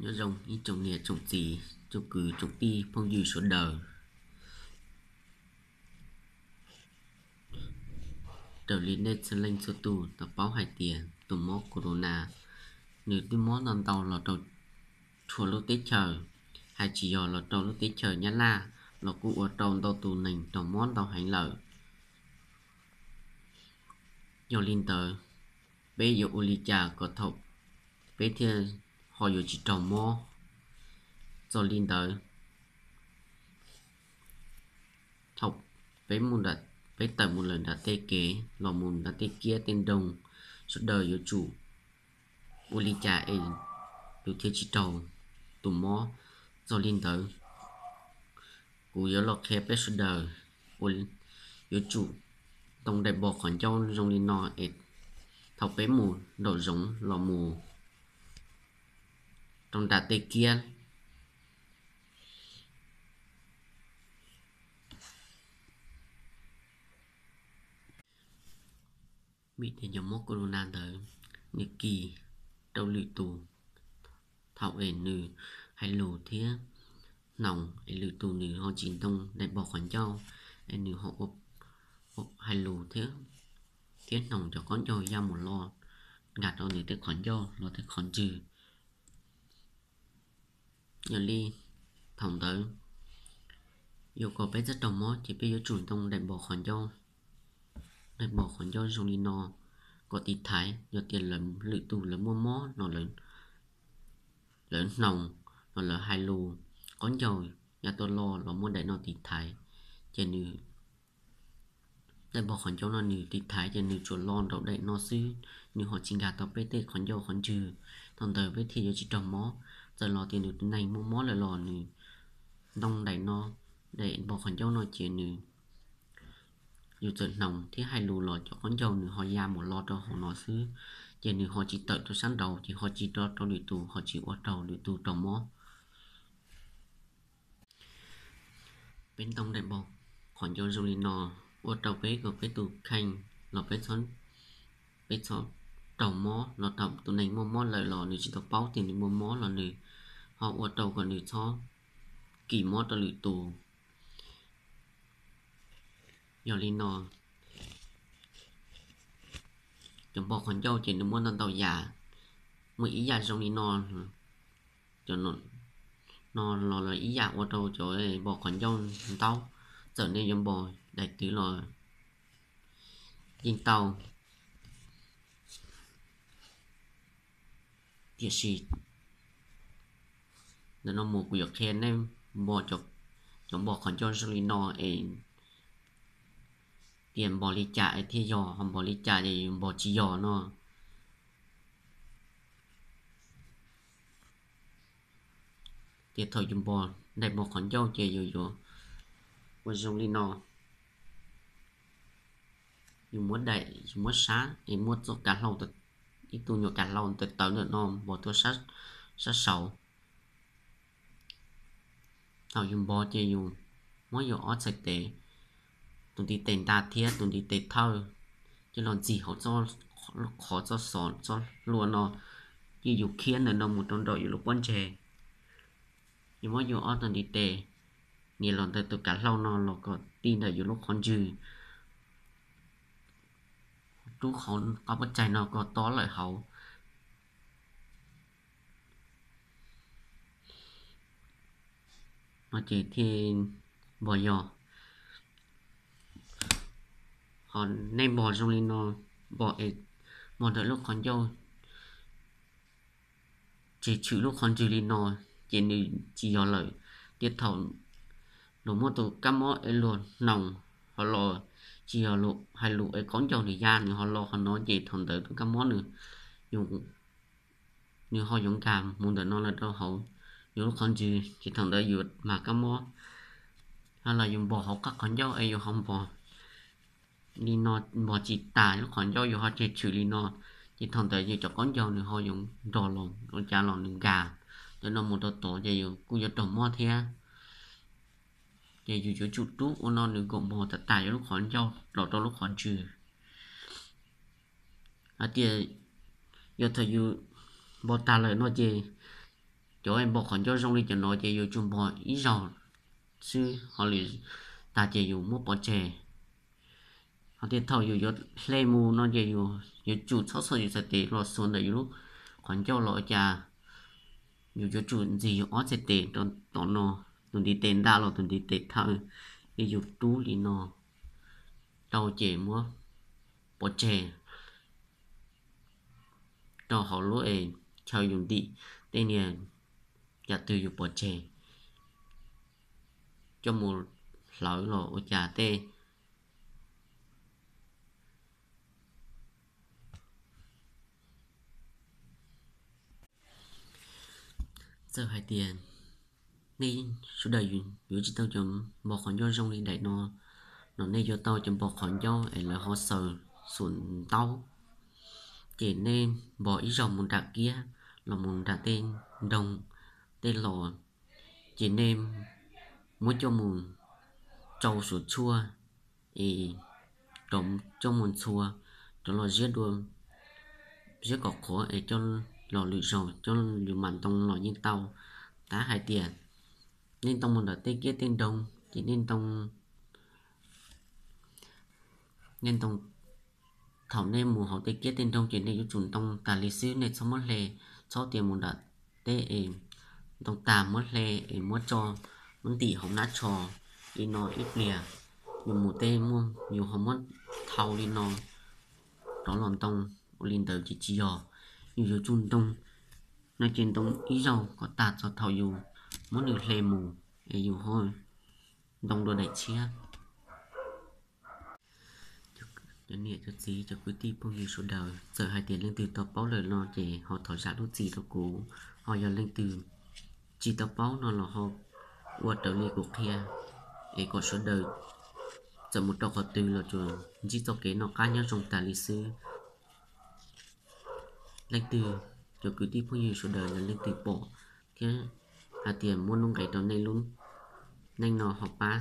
Nyob zoo ib tsoom niam tsoom txiv, tsoom kwv tsoom tij phooj ywg sawv daws. Raws li nej txhua leej txhua tus tau paub hais tias tus mob corona nws twb mob ntau ntau los rau txhua lub teb chaws, hais tsis yog los rau lub teb chaws Nyab Laj los kuj ua rau ntau tus neeg raug mob ntau heev lawm. Yog li ntawd, peb yuav ua li cas kom thaum peb thiaj ho yuav tsis raug mob? Txog li ntawd, thaum peb mus, peb tawm mus lawm nram tej kev los mus nram tej kiab tej nroog, sawv daws yuav tsum ua li cas es yus thiaj tsis raug tus mob? Txog li ntawd, kuv yuav los qhia peb sawv daws ua, yuav tsum ntoo daim npog qhov ncauj zoo li no es thaum peb mus nraum zoov los mus rau nram tej kiab. Vim tias cov mob corona ntawd nws kis rau lwm tus thaum es nws hais lus thiab hnoos, es lwm tus nws ho tsis ntoo daim npog qhov ncauj, es nws ho hais lus thiab, thiab hnoos cov qaub ncaug ya mus los nkag rau nws tej qhov ncauj los tej qhov ntswg. Yog li thaum ntawd, yuav kom peb txhob raug mob ces peb yuav tsum ntoo daim npog qhov ncauj, daim npog qhov ncauj zoo li no kom tiv thaiv. Yog tias lwm tus lawv muaj mob no, lawv hnoos los lawv hais lus, qaub ncaug ya tuaj los los muab daim no tiv thaiv, ces nws, daim npog qhov ncauj no nws tiv thaiv ces nws tsuas los nraum daim no xwb, nws ho tsis nkag tau peb tej qhov ncauj qhov ntswg. Thaum ntawd peb thiaj yuav tsis raug mob. Txawm los tias nws tus neeg muaj mob lawm los nws ntoo daim no, daim npog qhov ncauj no ces nws, yus txawm hnoos thiab hais lus los cov qaub ncaug nws ho ya mus los rau hauv no xwb, ces nws ho tsis tawm rau sab nraud, ces ho tsis rau rau lwm tus, ho tsis ua rau lwm tus raug mob. Peb ntoo daim npog qhov ncauj zoo li no ua rau peb kom peb tus kheej los peb, peb txhob raug mob, los thaum tus neeg muaj mob lawm los nws tsis tau paub tias nws muaj mob los nws ho ua rau kom nws txhob kis mob rau lwm tus. Yog li no, cov npog qhov ncauj ces nws muaj ntau ntau yam, muaj ib yam zoo li no, cov no los lawv ib yam ua rau cov npog qhov ncauj ntaub. Txawm nej yuav npog daim twv los yeej tau, tiam sis ntawm no mus kuv yuav qhia nej npog cov npog qhov ncauj zoo li no es tias npog li cas es thiaj yog, ho npog li cas es yus npog tsis yog no. Tias thaum yus npog daim npog qhov ncauj ces yus yuav ua zoo li no. Yus muab daim, yus muab sab es muab txoj kav hlau, ib tug nyuam kav hlau tawv tawv ntawm no npog tuaj sab saud. Thaum yus npog ces yus muab yus ob txhais tes, tus ntiv tes nta thiab tus ntiv tes thawj, coj los ntxig hauv qhov txoj xov txoj hlua no, ces yus khiab ntawm no mus rau nraum yus lub pob ntseg. Yus muab yus ob tug ntiv tes nias los ntawm tus kav hlau no los kom ti ntawm yus lub qhov ntswg, rub qhov qab pob tsaig no kom tob lawm hauv no ces thiaj npog yog. Ho nej npog zoo li no, npog es npog ntawm lub qhov ncauj tseg tshwm lub qhov ntswg li no, ces nws tsis yog lawm. Thiab thaum luag muab tus kab mob es luag hnoos ho los, tsis yog hais lus es qaub ncaug nws ya, nws ho los qhov no ces thaum ntawd tus kab mob nws, nws ho yuav nkag mus ntawm no lawm rau hauv yus lub qhov ntswg, ces thaum ntawd yus mag kab mob. Ho los yus npog hauv qab qhov ncauj es yus ho npog li no, npog tsis tas, lub qhov ncauj yus ho tseg tshwm li no, ces thaum ntawd yus cov qaub ncaug nws ho yuav nrog los ua cas los nws nkag ntawm no mus rau tod ces yus kuj yuav raug mob thiab. Ces yus yuav tsum rub ua no nws kom npog tas tas yus lub qhov ncauj los rau lub qhov ntswg. Hais tias yog thaum yus npog tag lawm no ces Cov npog qhov ncauj zoo li cov no ces yus tsuas npog ib zaug xwb ho lwm tag ces yus muab pov tseg. Ho tias thaum yus yuav hle mus no ces yus yuav tsum txhob xuas yus txhais tes los xuas ntawm yus lub qhov ncauj los ua cas, yus yuav tsum ntxig yus ob txhais tes rau tom no, tus ntiv tes nta los tus ntiv tes thawj, es yus rub li no rau ces muab pov tseg rau hauv lub es chaw yus ntim tej niag, cas twg yus pov tseg coj mus hlawv los ua cas tej. Txawm hais tias nej sawv daws yuav tsis tau cov npog qhov ncauj zoo li daim no, no nej yuav tau cov npog qhov ncauj es lawv ho xaws xuas ntaub, ces nej npog ib zaug mus nram kiab los mus nram tej nroog tej los, ces nej muab coj mus tsau suav tshuaj es rov coj mus ntxhua rov los ziab dua, ziab kom qhuav es coj los lwm zaus coj yus mam ntoo los yeej tau. Tab hais tias nej ntoo mus ntawm tej kiab tej nroog ces nej ntoo, nej ntoo, thaum nej mus hauv tej kiab tej nroog ces nej yuav tsum ntoo tas li xwb, nej txhob muab hle, txhob tias mus nram teb es ntoo tas muab hle es muab tso, muab ntim hauv hnab tsho li no ib pliag, yus mus tej muaj yus ho muab thau li no rov los ntoo, ua li ntawd ces tsis yog. Yus yuav tsum ntoo no ces ntoo ib zaug kom tag txog thaum yus muab nws hle mus es yus ho ntoo dua daim tshiab. Cov niam cov txiv cov kwv tij phooj ywg sawv daws, txawm hais tias leej twg tau paub lawm no ces ho thov zam lub txim rau kuv, ho yog leej twg tsis tau paub no los ho ua raws li kuv qhia, es kom sawv daws txawm mus rau qhov twg los tsuas ntsib txoj kev noj qab nyob zoo tas li xwb. Leej twg, cov kwv tij phooj ywg sawv daws los leej twg pom thiab hais tias muaj nuj nqis rau nej lub neej no ho pab,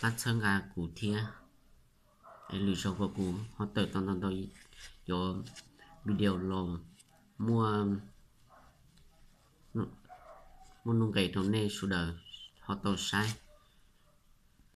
pab txhawb nqa kuv thiab, es lwm zaus kom kuv ho tawm tau ntau ntau cov video los muaj, muaj nuj nqis rau nej sawv daws ho tau saib.